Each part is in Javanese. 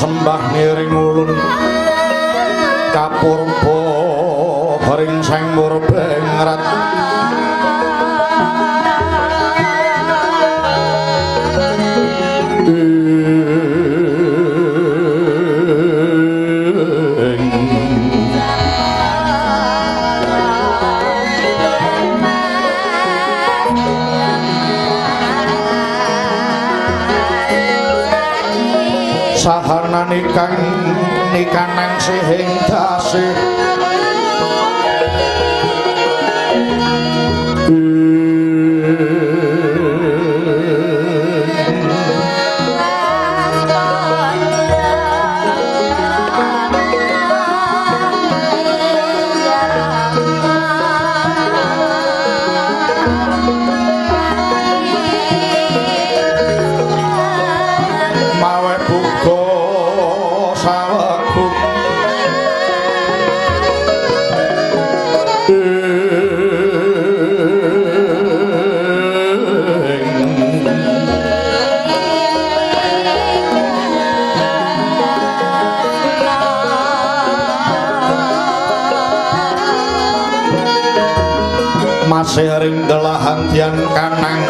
Sembah niring ulun kapurba ring Sang Murbengrat. Sahanane kang nikanang sihing dasih masih ring delahan tiang kanang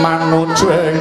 manuju ing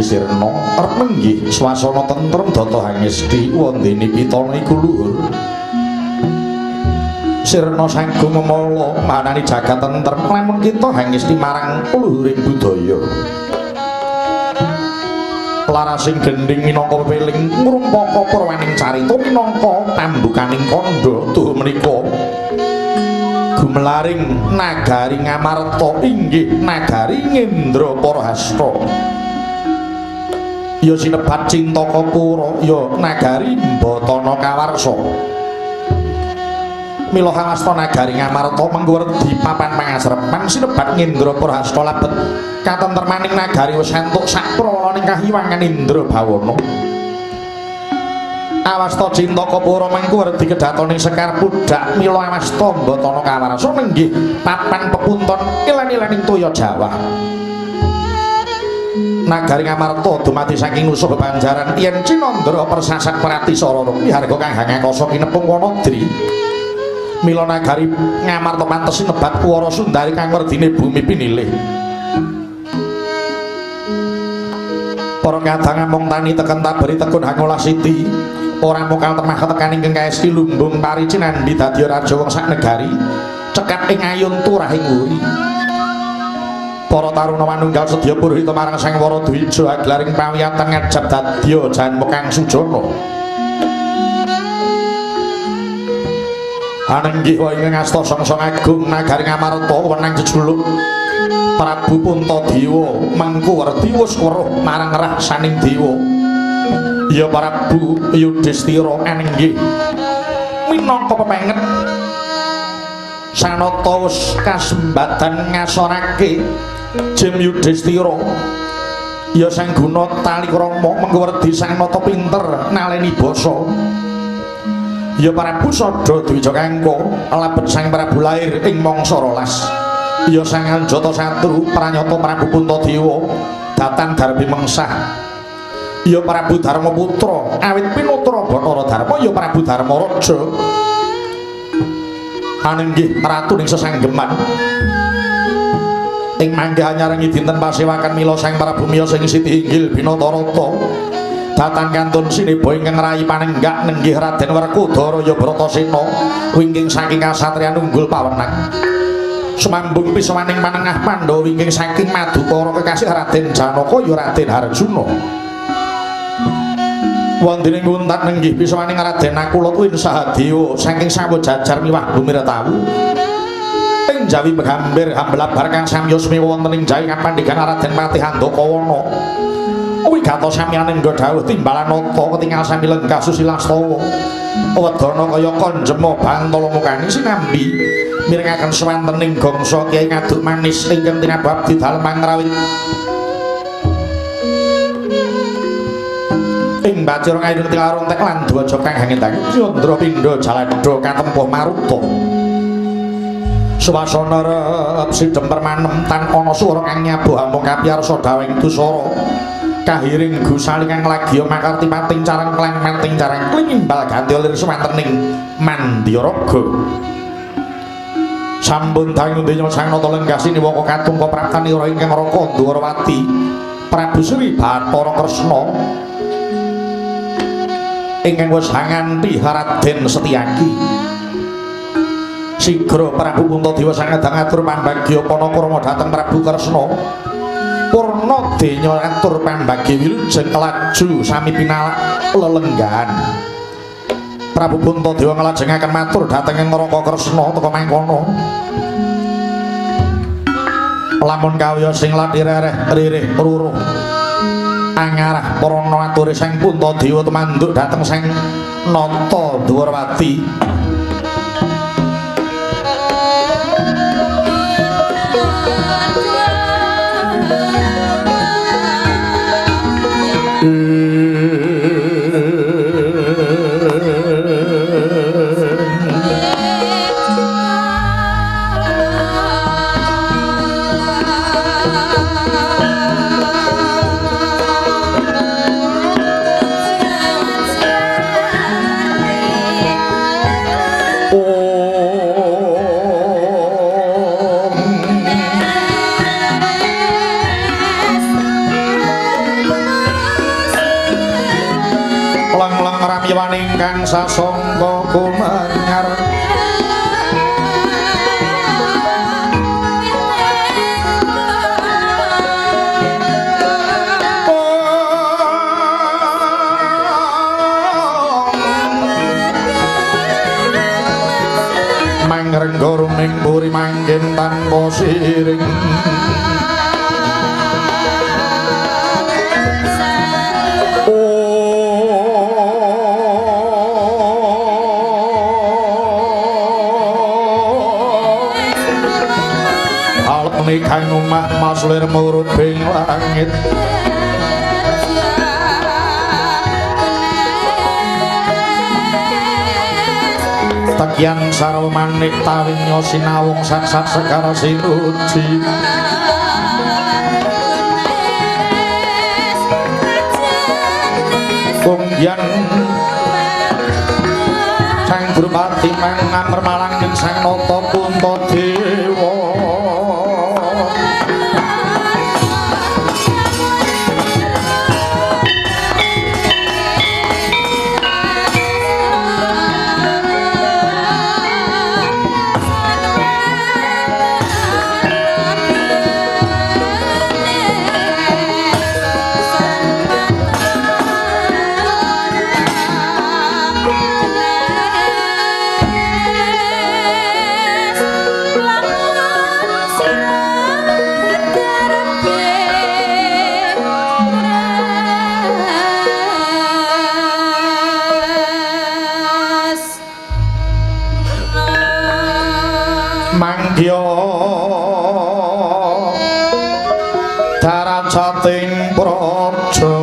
Sirna arep menggih swasana tentrem data hangesti wondene pitana iku luhur. Sirna sagung memala manani jagat tentrem lamun kita hangesti marang luhuring budaya. Larasing gendhing minangka pepeling ngrumpaka purwaning carita minangka pambukaning kandha tuhu menika gumelaring nagari Ngamarta inggih nagari Ngendraparahasta ya sinebat Cintakapura ya nagari Mbatana Kawarsa. Mila hawasta nagari Ngamarta mengku werdi papan pangasrepan sinebat Ngendraparahasta labet katentremaning nagari wis entuk sapralaning kahiwangan Indra Bawana. Awasta Cintakapura mengku werdi kedatoning sekar pudhak mila awasta Mbatana Kawarsa nenggih papan pepunton ilen-ilening toya Jawa. Nagari Ngamarta dumadi saking nusa bebanjaran yen Cinandra persasat Pratisara miharga kang hangakasa kinepung Wanadri. Mila nagari Ngamarta pantes sinebat Kuwara Sundari kang werdine bumi pinilih. Para kadang among tani teken taberi tekun hangolah siti ora mokal temah ketekaning ingkang kaesti lumbung pari cinandhi dadi raja wong sak negari cekap ing ayun turahing wuri. Para taruna manunggal sedya puruhita marang Sang Wara Dwija aglaring pawiyatan ngajab dadya janma kang sujana. Anenggih wa ing ngasta sangsang agung nagari Ngamarta wenang jejuluk Prabu Puntadewa mengku werdi wis weruh marang raksaning dewa. Ya Prabu Yudhistira anenggih minangka pepenget sanata wis kasembadan ngasorake Jem Yudhistira. Ya Sang Guna Talikrama mengku werdi sanata pinter naleni basa. Ya Prabu Sada Dwija Kangka labet Sang Prabu lair ing mangsa rolas. Ya Sang Anjata Satru pranyata Prabu Puntadewa datan darbi mengsah. Ya Prabu Darmaputra awit pinutra Bathara Darma ya Prabu Darmaraja anenggih ratu ning sesanggeman. Ing manggih anyarengi dinten pasewakan mila Sang Prabu miyos ing Siti Inggil Binatarata datan kantun sineba ingkang rayi panenggak nenggih Raden Werkudara ya Bratasena wingking saking kasatriyan unggul pawenang. Sumambung pisawaning panengah Pandhawa wingking saking Madukara kekasih Raden Janaka ya Raden Harjuna. Wondene nguntat nenggih pisawaning Raden Nakula tuwin Sahadewa saking Sawojajar miwah Bumi Retawu. Ing Jawi Begambir hamblabar kang samya sumewa wonten ing Jawi kapandikan Raden Patih Andakawana. Wigata samyaning dawuh timbalanata ketingal sami lenggah susilastawa. Wedana kaya konjema bantala mukani sinambi mirengaken swantening gangsa Kyai Ngaduk Manis ingkang tinabab di dalem pangrawit. Ing bacira ngayun ketingal rontek lan dwaja kang hangendang Candra pindha jaladha katempuh maruta. Swasana rep sidhem permanem tan ana swara kang nyabuh amung kapiyarsa dawing dusara. Kahiring gusali kang lagya makarti pating carang klang mating carang kling imbal ganti lir suwantening Mandyaraga. Sampun dangu donya Sang Nata lenggah siniwaka katungka praptanira ingkang Raka Ndwarawati Prabu Sri Bathara Kresna ingkang wis hanganti Raden Setyaki. Sigra Prabu Puntadewa sangadang atur pambagya panakrama dhateng Prabu Kresna. Purna denya atur pambagya wilujeng laju sami pinalak lelenggahan. Prabu Puntadewa nglajengaken matur dhateng Raka Kresna teka mangkono. Lamun kawya sing lathi rereh ririh ruruh angarah prana ature Sang Puntadewa tumanduk dhateng Sang Nata Dwarawati. Kang sasongko kumenyar Mangrengga ruming puri manggen tanpa siring. Alep kang omah mas lir murubing langit. Tekyan sarwa manik tawinya sinawung saksat segara sinuji. Kungyan Sang Drupadi mangamr malang ing Sang Nata Puntadewa. Mangdya darajating praja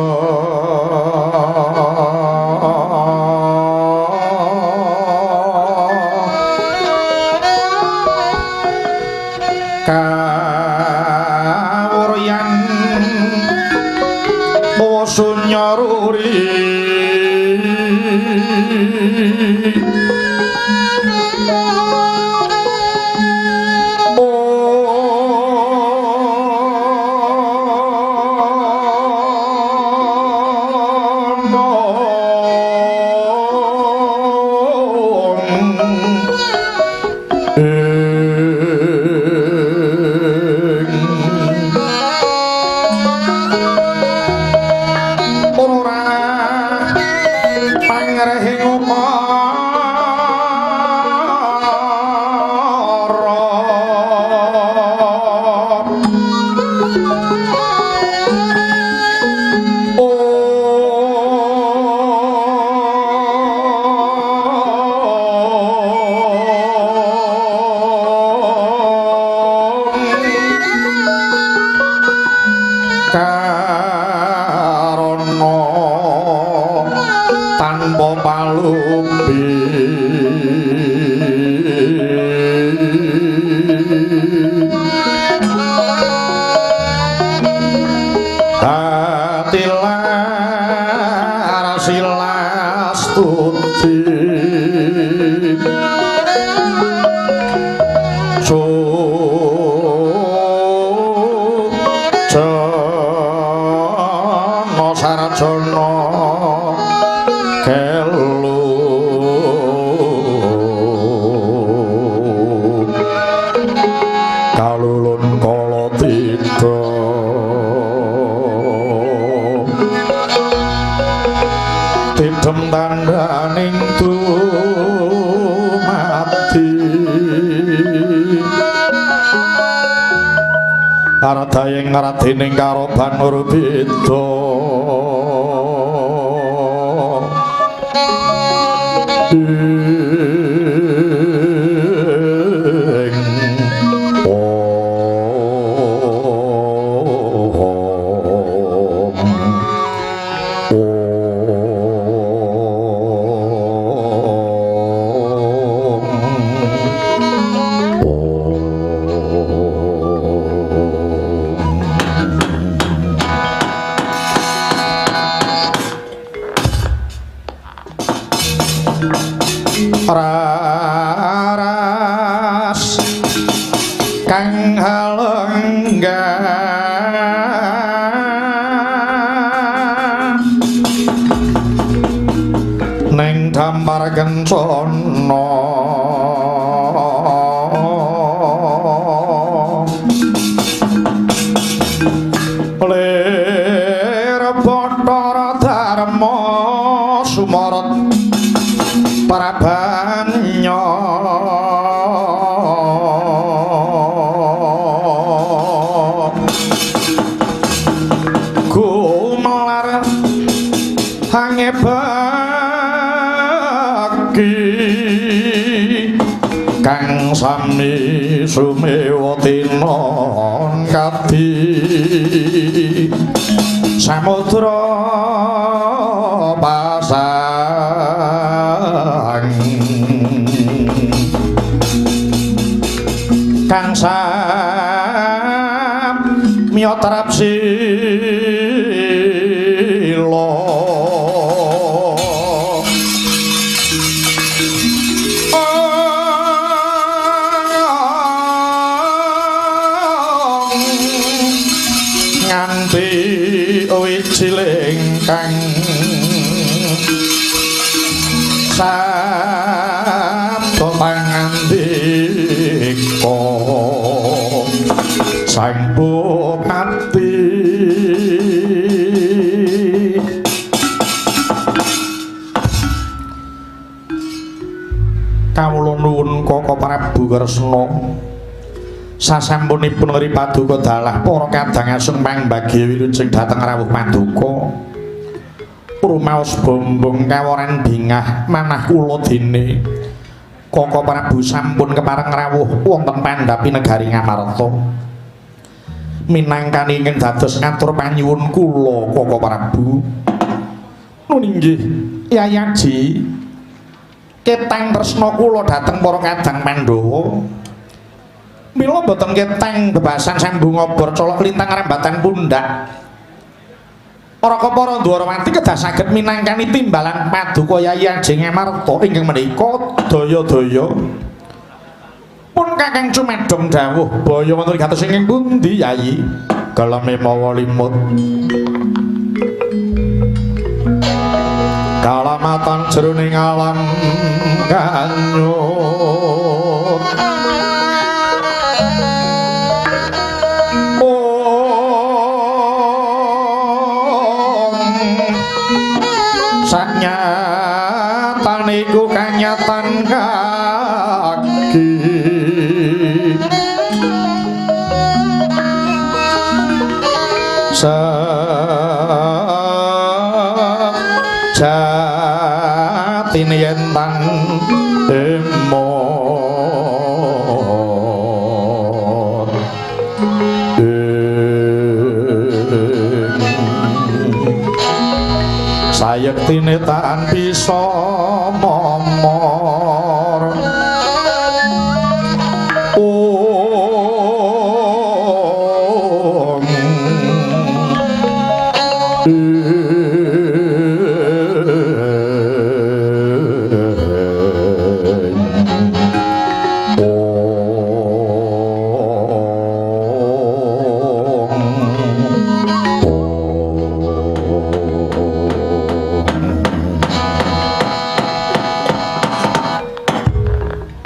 kawuryan sunya ruri. Aradayeng radining karoban urbida. Ing Raras kang halengga ning dampar kencana lir Bathara Dharma sumarot Prabanya. Kang sami sumewa tinon kadi samudra pasang kang sami trap sila nganti wiciling kang sabda pangandika Sang Bupati. Kawula nuwun Kaka Prabu Kresna, sasampunipun ngri paduka dalah para kadang asung pangbagi wilujeng dhateng rawuh paduka. Rumaos bombong kaworan bingah manah kula dene Kaka Prabu sampun kepareng rawuh wonten pandhapi negari Ngamarta. Minangkani ingkang dados atur panyuwun kula Kaka Prabu. Nun inggih Yayi Aji, ketang tresna kula dhateng para kadang Pandhawa. Mila mboten ketang bebasan sambung obor colok lintang rambatan pundak. Raka para Ndwarawati kedah saged minangkani timbalan paduka Yayi Aji Ngamarta ingkang menika daya-daya. Pun Kakang cumedhong dawuh baya wonten gatos ingkang pundi Yayi? Keleme mawa limut. Kalamatan jroning alam kanyut. Saknyatane iku kanyatan kaki sejatine yen tan emot sayektine tan bisa momor.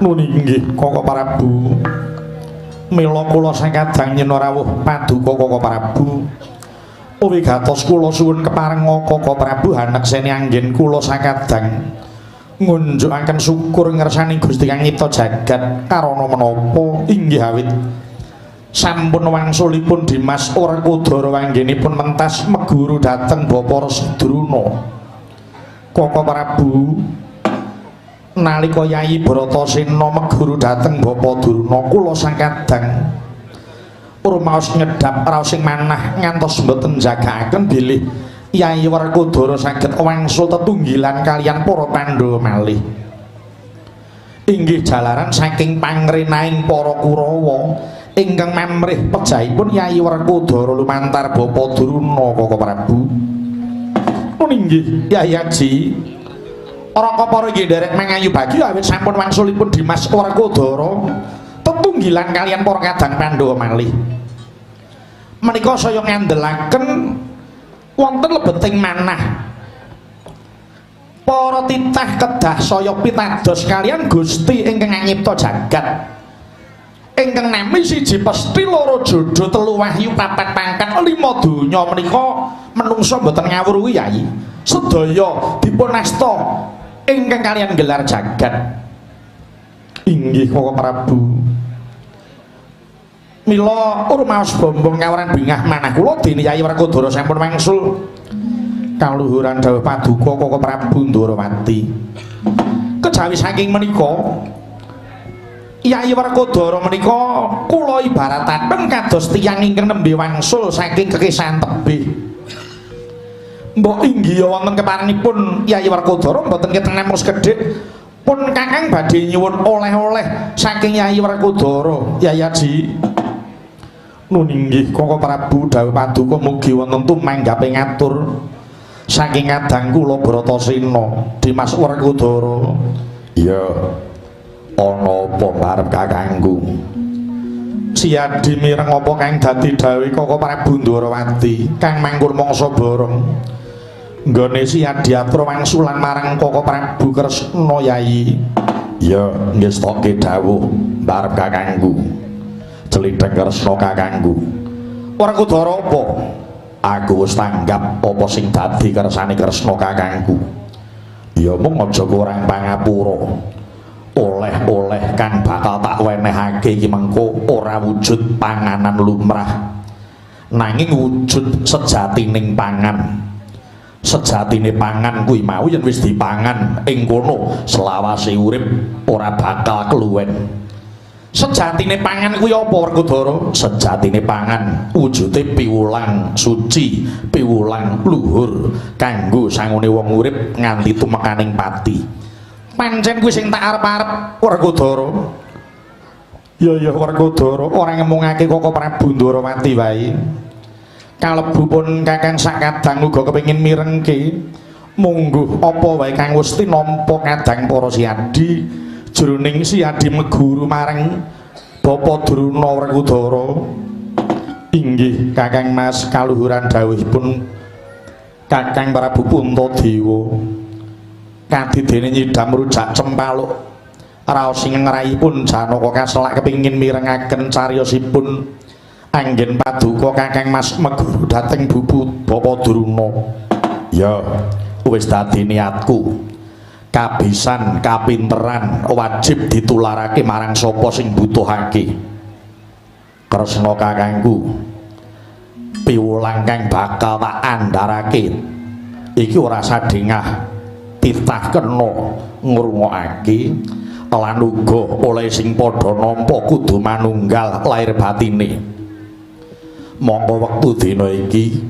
Om Inggih Kaka Prabu, mila kula sakadang nyena rawuh paduka Kaka Prabu. Wigatos kula suwun keparenga Kaka Prabu hanekseni anggen kula sakadang ngunjukaken syukur ngersani Gusti kang nyipta jagat karana menapa inggih awit sampun wangsulipun Dimas Werkudara anggenipun mentas meguru dhateng Bapa Resi Druna. Kaka Prabu, nalika Yayi Bratasena meguru dhateng Bapa Durna, kula sakadang rumaos nyedhap raos sing manah ngantos mboten jagaaken bilih Yayi Werkudara saged wangsul tetunggilan kaliyan para Pandhawa malih. Inggih jalaran saking pangrenaing para Kurawa ingkang mamrih pejahipun Yayi Werkudara lumantar Bapa Durna Kaka Prabu. Nun inggih Yayi Aji, Raka para inggih nderek mangayu bagya awit sampun wangsulipun Dimas Werkudara tetunggilan kaliyan para kadang Pandhawa malih. Menika saya ngandelaken wonten lebeting manah para titah kedah saya pitados kaliyan Gusti ingkang nyipta jagat. Ingkang nami siji pesti loro jodo telu wahyu papat pangkat lima donya menika menungsa mboten ngawruhi Yayi. Sedaya dipun asta ingkang kaliyan gelar jagat. Inggih Kaka Prabu. Mila rumaos bombong kawaran bingah manah kula dene Yayi Werkudara sampun wangsul kaluhuran dawuh paduka Kaka Prabu Ndorowati. Kejawi saking menika Yai Werkudara menika kula ibarataken kados tiyang ingkang nembe wangsul saking kekisahan tebih. Mbok inggih wonten keparenipun Yai Werkudara mboten keteng namung sekedhik pun kakang badhe nyuwun oleh-oleh saking Yai Werkudara. Yai Aji. Nun inggih Koko Prabu dawuh paduka mugi wonten tumanggape ngatur saking kadang kula Bratasena Dimas Werkudara. Iya. Ana apa marep kakangku? Siyadi mireng apa kang dadi dawuhe Koko Prabu Ndorowati kang mangkur mangsa bareng. Nggone Siyadi atur wangsulan marang Koko Prabu Kresna Yai. Iya, ngestoke dawuh marep kakangku. Celitheng Kresna kakangku. Werkudara apa? Aku wis tanggap apa sing dadi kersane Kresna kakangku. Ya mung aja kurang pangapura. Oleh-oleh kang bakal tak wenehake iki mengko ora wujud panganan lumrah, nanging wujud sejatining pangan. Sejatine pangan kuwi mau yen wis dipangan ing kono selawase urip ora bakal keluwen. Sejatine pangan kuwi apa Werkudara? Sejatine pangan wujude piwulang suci, piwulang luhur kanggo sangune wong urip nganti tumekaning pati. Pancen kuwi sing tak arep-arep Werkudara. Ya ya Werkudara ora ngemungake Koko Prabu Ndorowati wae. Kalebu pun kakang sakadang uga kepengin mirengke mungguh apa wae kang wis tinampa kadang para Siyadi jroning Siyadi meguru marang Bapa Druna Werkudara. Inggih Kakang Mas, kaluhuran dawuhipun Kakang Prabu Puntadewa. Kadidene nyidam rujak cempaluk raos ing ngrayipun Janaka kaselak kepingin mirengaken cariyosipun anggen paduka Kakang Mas meguru dhateng bubu Bapa Druna. Ya wis dadi niatku, kabisan kapinteran wajib ditularake marang sapa sing butuhake. Kresna kakangku, piwulang kang bakal tak andharake iki ora sadengah titah kena ngrungokake lan uga oleh sing padha nampa kudu manunggal lair batine. Monggo wektu dina iki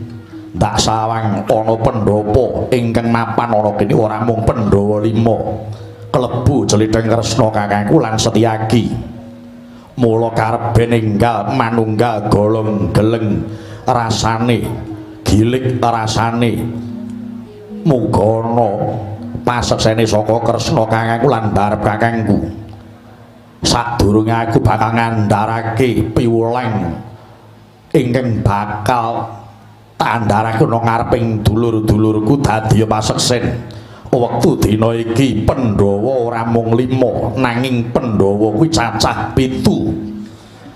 ndak sawang ana pendhapa ingkang mapan ana kene ora mung Pandhawa 5 klebu Celitheng Kresna kakangku lan Setyaki. Mula karepe ninggal manunggal golong geleng rasane gilik rasane muga ana paseksene saka Kresna kakangku lan barep kakangku. Sadurunge aku bakal ngandharake piwulang ingkang bakal tak andharake ana ngareping dulur-dulurku dadi paseksen. Wektu dina iki Pandhawa ora mung 5 nanging Pandhawa kuwi cacah 7.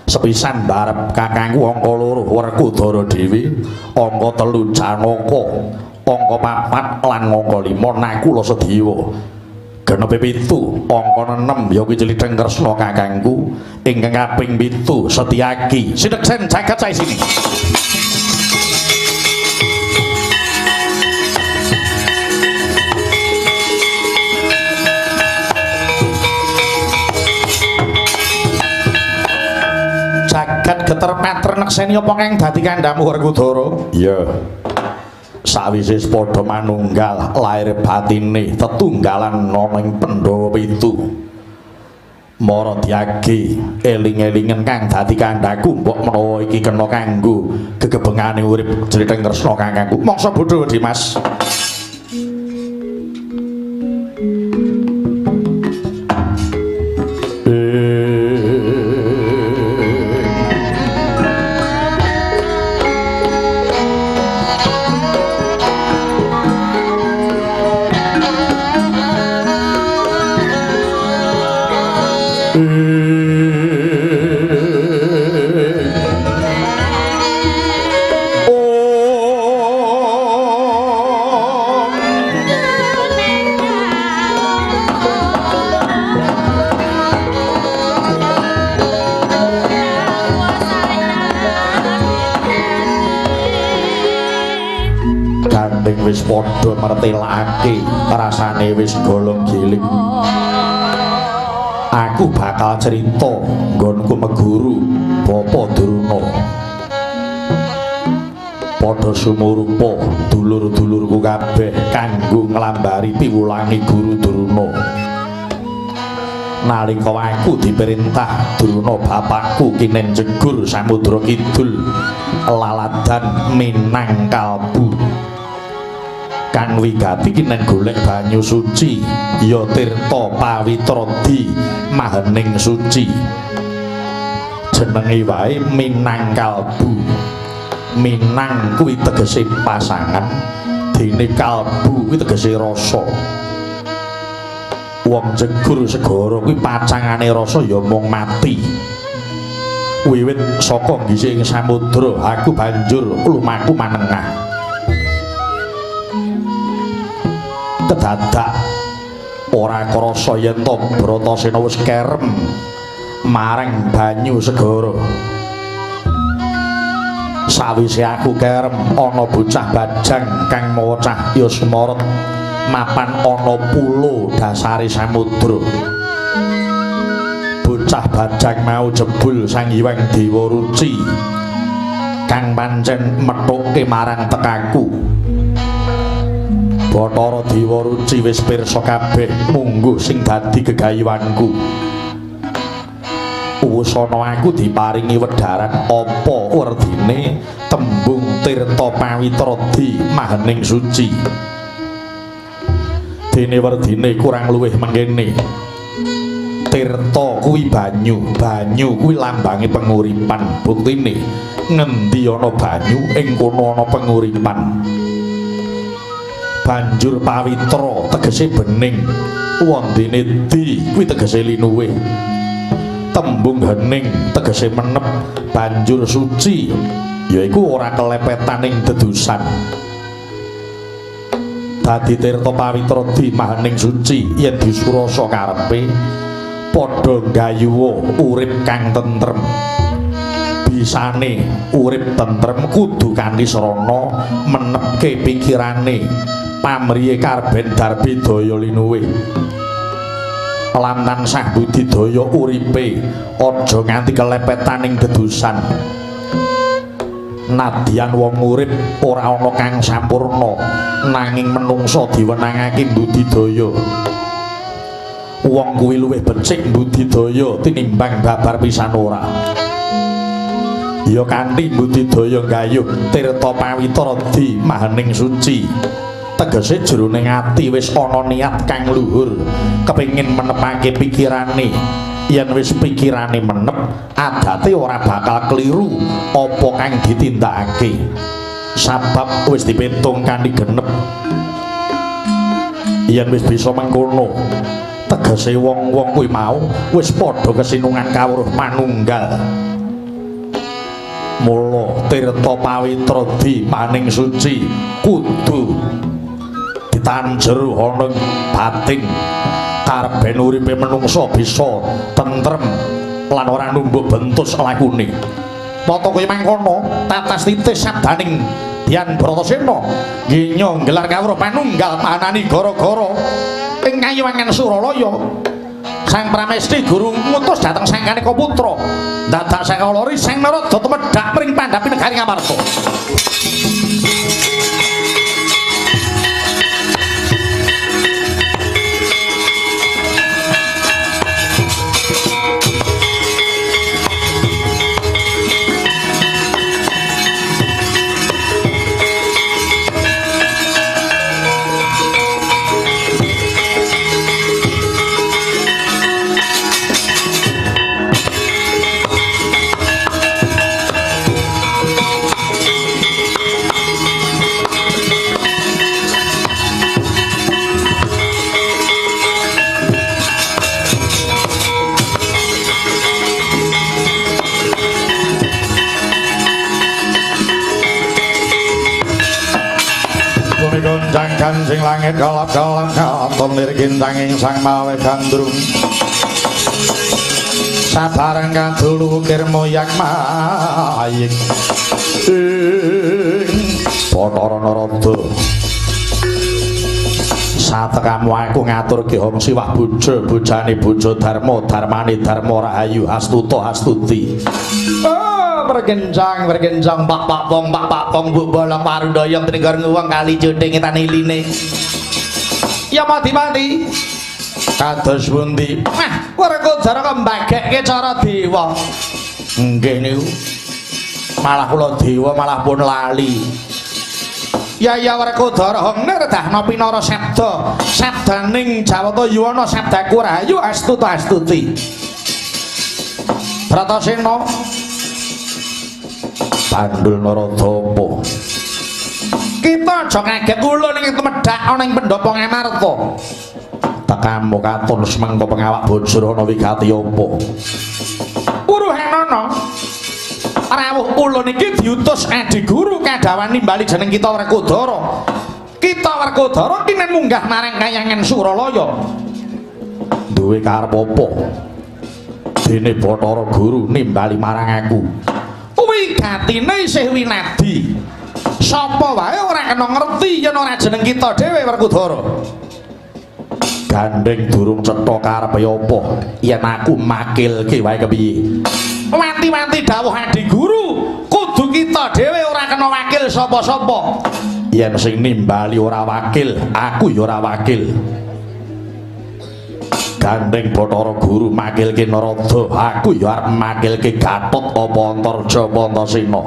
Sepisan barep kakangku angka 2 Werkudara dhewe, angka 3 Janaka, angka 4 lan angka 5 Nakula Sadewa. Genepe 7, angka 6 ya kuwi Celitheng Kresna kakangku, ingkang kaping 7 Setyaki. Sineksen jagat saisine. Jagat geter pater nekseni apa kang dadi kandhamu Werkudara? Iya. Sawise padha manunggal lair batine tetunggalan ana ing Pandhawa 7. Mara diage eling-elingen kang dadi kandhaku mbok menawa iki kena kanggo gegebengane urip Celitheng Kresna kakangku. Mangsa bodho Dimas. Wis padha mertelakake rasane wis golong giling. Aku bakal cerita nggonku meguru Bapa Durna. Padha sumurupa dulur-dulurku kabeh kanggo nglambari piwulangi Guru Durna. Nalika aku diperintah Durna bapakku kinen jegur Samudra Kidul laladan Minangkalbu. Kang wigati kinen golek banyu suci ya tirta pawitradi mahening suci. Jenenge wae Minangkalbu. Minang kuwi tegese pasangan, dene kalbu kuwi tegese rasa. Wong jegur segara kuwi pacangane rasa ya mung mati. Wiwit saka ngisih ing samudra aku banjur lumaku manengah. Kedadak ora krasa yen to Bratasena wis kerem marang banyu segara. Sawise aku kerem ana bocah bajang kang mawa cahya semaret mapan ana pulo dasare samudra. Bocah bajang mau jebul Sang Hyang Dewa Ruci kang pancen methuke marang tekaku. Bathara Dewa Ruci wis pirsa kabeh mungguh sing dadi gegayuhanku. Wusana aku diparingi wedharan apa werdine tembung tirta pawitradi mahening suci. Dene werdine kurang luwih mengkene. Tirta kuwi banyu, banyu kuwi lambange penguripan. Buktine ngendi ana banyu ing kono ana penguripan. Banjur pawitra tegese bening, wondene di kuwi tegese linuwih. Tembung hening tegese menep, banjur suci yaiku ora kelepetan ing dedusan. Dadi tirta pawitra di mahening suci yen disurasa karepe padha nggayuwa urip kang tentrem. Bisane urip tentrem kudu kanthi srana menepke pikirane pamriye karben darbi daya linuwih. Lan tansah budidaya uripe aja nganti kelepetan ing dedusan. Nadyan wong urip ora ana kang sampurna, nanging menungsa diwenangake budidaya. Wong kuwi luwih becik budidaya tinimbang babar pisan ora. Ya kanthi budidaya nggayuh tirta pawitra di mahening suci. Tegese jroning ati wis ana niat kang luhur, kepengin menepake pikirane. Yen wis pikirane menep, adate ora bakal kliru apa kang ditindakake. Sabab wis dipitung kanthi genep. Yen wis bisa mengkono, tegese wong-wong kuwi mau wis padha kesinungan kawruh manunggal. Mula tirta pawitra di maning suci kudu ditanem jero ana batin karben uripe menungsa bisa tentrem lan ora numbuk bentus lakune. Pata kaya mangkono tatas titis sabdaning Dian Bratasena nginya nggelar kawruh panunggal panani gara-gara ing kayiwangan Suralaya. Sang Pramesti guru ngutus dhateng Sang Kaneka Putra dadak Sang Kalori Sang Narada tumedhak mring pandhapi negari Ngamarta. Kancing langit kalap-kalap katon lir kintanging sang mawe gandrung sabareng kadulu ukir moyak mayik ing Bathara Narada. Satekamu aku ngaturke hong siwah bojo bojane bojo dharma dharmane dharma rahayu astuta astuti. Oh, bergencang bergencang pak pak pong pak pak pong bu bolong parundoyong tringgar nguwong kali jodeng ngetane iline. Ya mati-mati. Kados pundi? Wah, Werkudara kok mbagekke cara dewa. Nggih niku. Malah kula dewa malah pun lali. Ya ya Werkudara hong nirdahna pinara sabda. Sabdaning Jawata Yuwana sabdaku rahayu astuta astuti. Bratasena Bandul Narada apa? Kita aja kaget kula ning tumedhak ana ing pendhapa Ngamarta. Tekamu katon semengko pengawak bojor ana wigati apa? Puruhanana rawuh ulun iki diutus adi guru kadhawan nimbali jeneng kita Werkudara. Kita Werkudara kinen munggah marang kayangan Suralaya. Duwe karep apa? Dene Bathara Guru nimbali marang aku. Wigatine isih winadi. Sapa wae ora kena ngerti yen ora jeneng kita dhewe Werkudara. Gandeng durung cetha karepe apa yen aku makilke wae kepiye. Wanti-wanti dawuh adi guru kudu kita dhewe ora kena wakil sapa-sapa. Yen sing nimbali ora wakil, aku ya ora wakil. Gandeng Bathara Guru makilke Narada, aku ya arep makilke Gatot apa Antarja apa Antasena.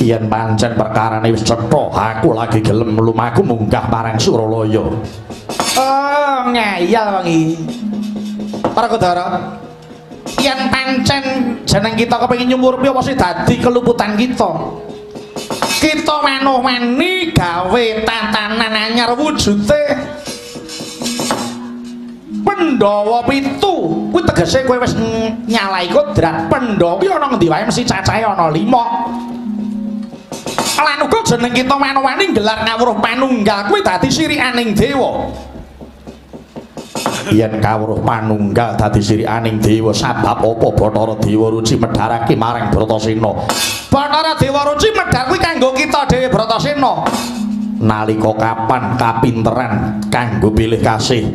Yen pancen perkarane wis cetha, aku lagi gelem lumaku munggah marang Suralaya. Oh, ngeyel wong iki. Werkudara, yen pancen jeneng kita kepengin nyumurpi apa sih dadi keluputan kita. Kita wanoh-wani gawe tatanan anyar wujute Pandhawa 7. Kuwi tegese kowe wis nyalai kodrat. Pandhawa kuwi ana ngendi wae mesti cacahe ana 5. Lan uga jeneng kita wano-wani nggelar ngawruh panunggal kuwi dadi sirikaning dewa. Yen kawruh panunggal dadi sirikaning dewa, sabab apa Bathara Dewa Ruci medharake marang Bratasena? Bathara Dewa Ruci medhar kuwi kanggo kita dhewe Bratasena. Nalika kapan kapinteran kanggo pilih kasih?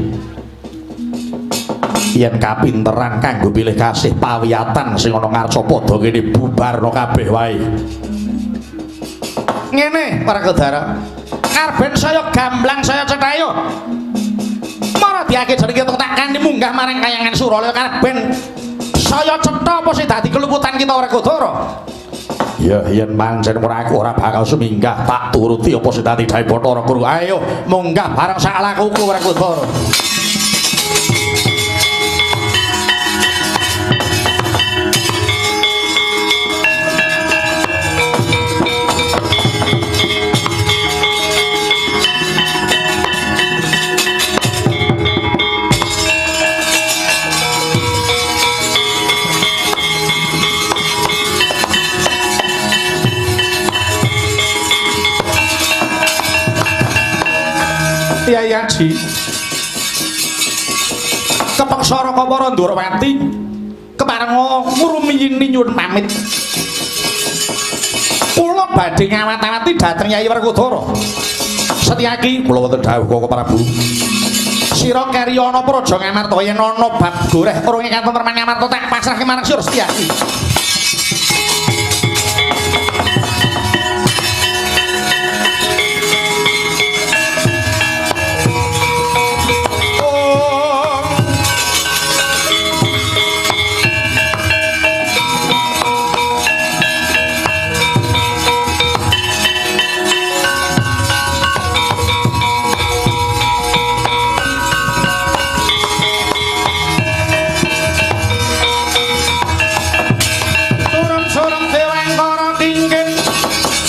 Yen kapinteran kanggo pilih kasih pawiyatan sing ana ngarsa padha kene bubarna kabeh wae. Ngene Werkudara, karben saya gamblang saya cetha. Mara diake jeneng kita tak kanthi munggah marang kayangan Suralaya karben saya cetha apa sing dadi keluputan kita Werkudara. Ya yen pancen ora aku ora bakal suminggah tak turuti apa sing dadi dawuh Bathara Guru. Ayo munggah bareng sak lakuku Werkudara. Kyai Haji kepeksa Raka para Ndorowati keparenga ngrumiyini nyuwun pamit. Kula badhe ngawat-awati dhateng Kyai Werkudara. Setyaki kula wonten dawuh Koko Prabu. Sira keri ana praja Ngamarta yen ana bab goreh urunge katentreman Ngamarta tak pasrahke marang sira Setyaki.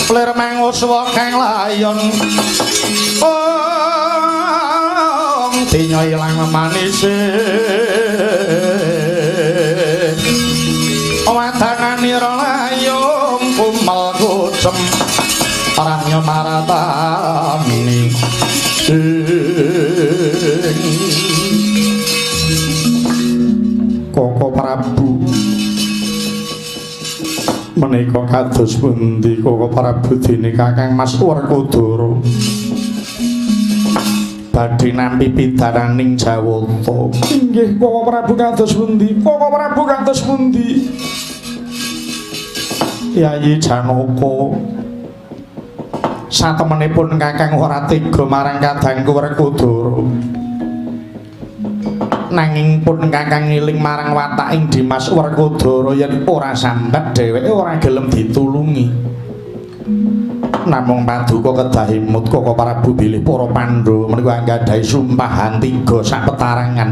Lir manguswa kang layon ong dinya ilang manise wadanganira layung kumel kucem ranya maratani. Koko Prabu menika kados pundi Koko Prabu dene Kakang Mas Werkudara? Badhe nampi pidananing Jawata. Inggih Koko Prabu kados pundi? Koko Prabu kados pundi? Yayi Janaka, satemenipun Kakang ora tega marang kadangku Werkudara. Nanging pun Kakang ngiling marang wataking Dimas Werkudara yen ora sambat dheweke ora gelem ditulungi. Namung paduka kedah imut Koko Prabu bilih para Pandhawa menika anggadhahi sumpahan tiga sapetarangan.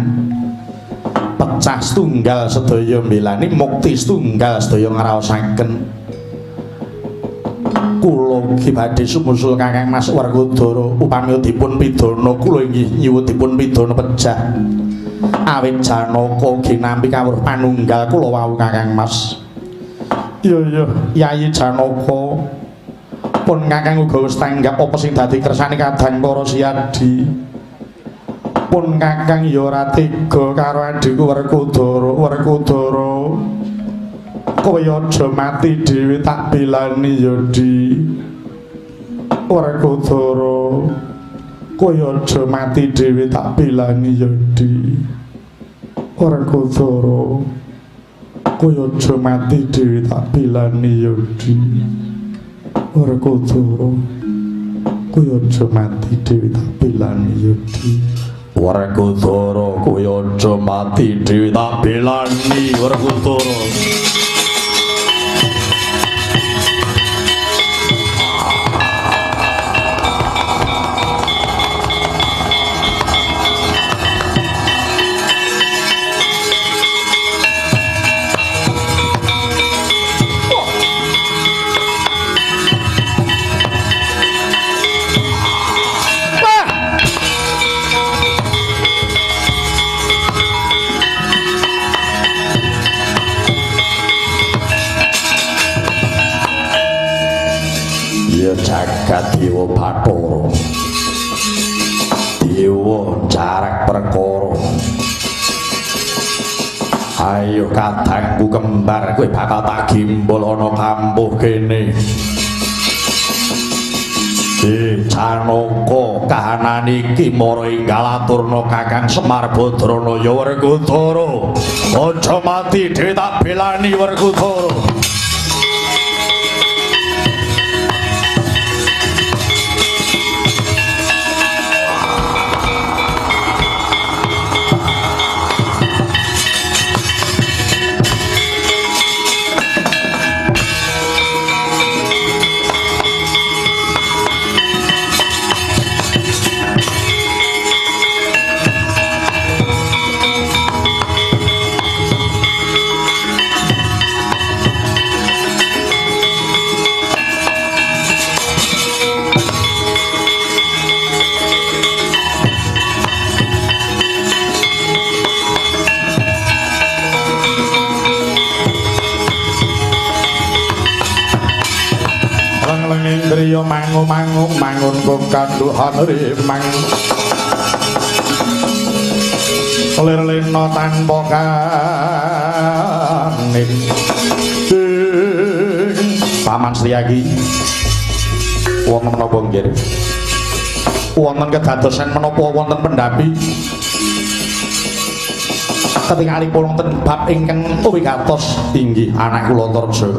Pecah setunggal sedaya mbelani, mukti setunggal sedaya ngraosaken. Kula ugi badhe sumusul Kakang Mas Werkudara upami dipun pidana kula inggih nyuwun dipun pidana pejah. Awit Janaka ugi nampi kawruh panunggal kula wau Kakang Mas. Iya iya Yayi Janaka, pun Kakang uga wis tanggap apa sing dadi kersane kadang para Siyadi. Pun Kakang ya ora tega karo adhiku Werkudara. Werkudara, kowe aja mati dhewe tak belani ya Di. Werkudara, kowe aja mati dhewe tak belani ya Di. Werkudara, kowe aja mati dhewe tak belani ya Di. Werkudara, kowe aja mati dhewe tak belani ya Di. Werkudara, kowe aja mati dhewe tak belani Werkudara. Jagat Dewa Bathara, Dewa jarak perkara. Ayo kadangku kembar, kowe bakal tak gimbal ana kampuh kene. Janaka, kahanan iki mara enggal aturna Kakang Semar Badrana ya Werkudara. Aja mati dhewe tak belani Werkudara. Indriya mangu-mangu mangun kong kanduhan rimang lir-lena tanpa kanit. Paman Sriyaki, wonten menapa nggih? Wonten kedadosan menapa wonten pendhapi ketingalipun wonten bab ingkang wigatos inggih anak kula Antarja.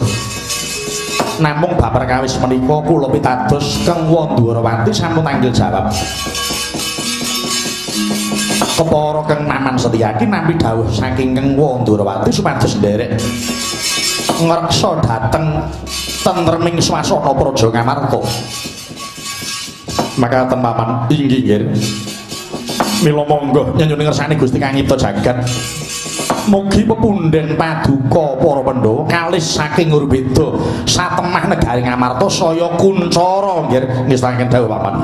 Namung bab perkawis menika kula pitados Keng Wandrawati sampun tanggel jawab. Kepara Keng Maman Setyaki nampi dawuh saking Keng Wandrawati supados nderek ngreksa dhateng tentreming swasana Praja Ngamarta. Makaten Paman, inggih nggih. Mila monggo nyenyuning ngersane Gusti Kang Nyipta jagat. Mugi pepunden paduka para Pandhawa kalis saking Urbeda satemah negari Ngamarta saya kuncara nggih ngestakaken dawuh Paman.